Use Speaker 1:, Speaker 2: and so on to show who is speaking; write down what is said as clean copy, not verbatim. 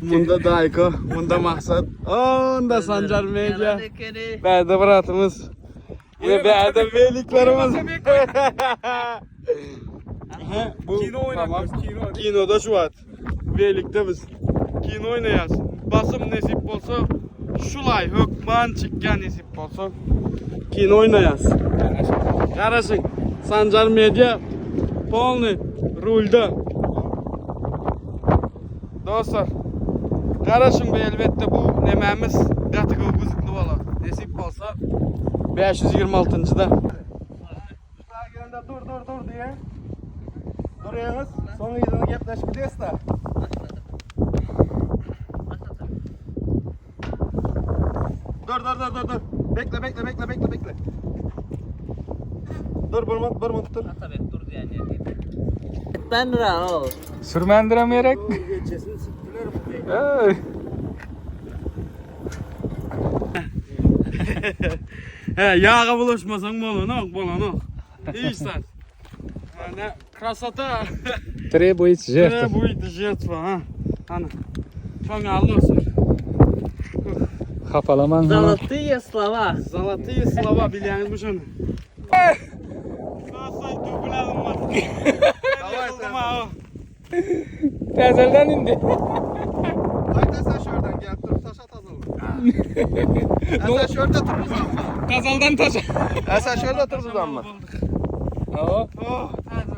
Speaker 1: Munda Dayko, munda Maksat, onda Sanjar Media. Bärde bratymyz. We bärde meliklerimiz. Bu
Speaker 2: Kino oynatıyoruz, kino.
Speaker 1: Kinoda şu wagt. Welikde biz. Kino oýnaýas. Basym nesip bolsa şulay hökman çykýan nesip bolsa. Kino oýnaýas. Garaşyň. Sanjar Media polny rulda. Dostlar, garaşyň bu elbetde bu nemämiz gaty gowy gyzykly bolar. Nesip bolsa 526-njyda.
Speaker 2: Gelende dur dur dur diye. Duruyoruz. Son yılını gepleşip gidiyoruz da. Dur dur dur dur dur. Bekle bekle bekle bekle bekle. Dur bir bir minut dur.
Speaker 3: Ben ra o.
Speaker 4: Sürmendirem gerek. Ey.
Speaker 1: He, ýaga bulaşmasaň bolanok, bolanok. Hiç zat. Ne krasota.
Speaker 4: Требует жертв.
Speaker 1: Требует жертва, ha. Ana. Şoňa almasyn.
Speaker 4: Hapalaman.
Speaker 3: Zolotые слова.
Speaker 1: Zolotые слова bilýäňiz bu şony. Sasay dubl alynmaz.
Speaker 2: Davay
Speaker 4: Täzelden indi.
Speaker 2: Haydi sen şuradan gel dur taşa tazal. Sen şurada tur
Speaker 4: Kazaldan taşa.
Speaker 2: Sen şurada tur ama.
Speaker 4: Oo.
Speaker 1: Oh, täze.